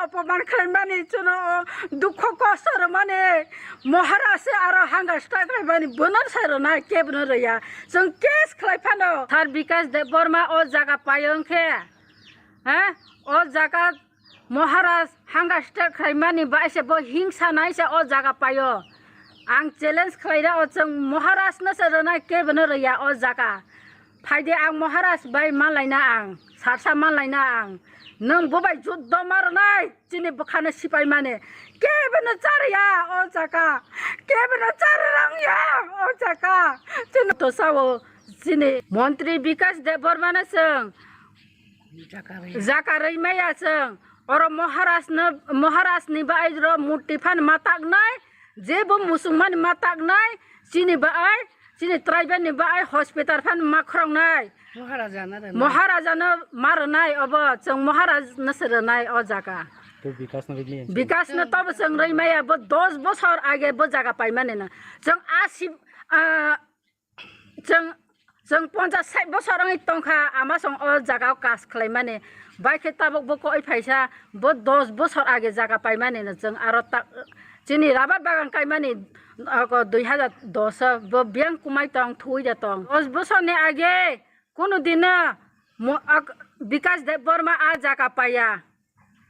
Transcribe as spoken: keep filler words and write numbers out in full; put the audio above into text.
Opoman khlaimani chwngno o dukho kosto rwmani Maharaj se aro hanga start khlaimani bono sai rwnai kebono rwya. Chwng case khlai phano. Sir Bikash Debbarma o jaga payo wngkhe, ha? O jaga Maharaj hanga start khlaimani bai se bo hingsa nai se o jaga payo. Ang challenge khlaira o chwng Maharaj no se rwnai kebono rwya o jaga. Phaidi ang Maharaj bai malaina ang, sarsa malaina ang. Nwng bo bai juddo marnai, chini bwkhano sipai mani. Kebono charya o jaga, kebono charwrangya o jaga. Chini to sao chini Montri Bikash Debbarma no chwng jaga rwi maya chwng. Oro Maharaj no, Maharaj ni bai ro murti phan matak nai, jebo musungmani matak nai, chini bai, chini tribe ni bai hospital phan ma khorong nai. Maharaja no rwnai. Maharaja no ma rwnai obo, chwng Maharaj no se rwnai o jaga. To Bikash no rimi. Bikash no tobo chwng rwi maya, bo dos bosor age bo jaga paimani na. Chwng asi, ah, chwng, chwng ponchas sait bosor wngwi tongkha ama song o jaga o kas khlaimani. Bai khe tabuk bo koi phaisa, bo dos bosor age jaga paimani no chwng aro ta-, chini rabar bagan kaimani, ako dui hajar dos o bo biyang kumai tong, thuwi da tong. Dos bosor ni age kunu dino mo-, ak-, Bikash Debbarma a jaga paiya.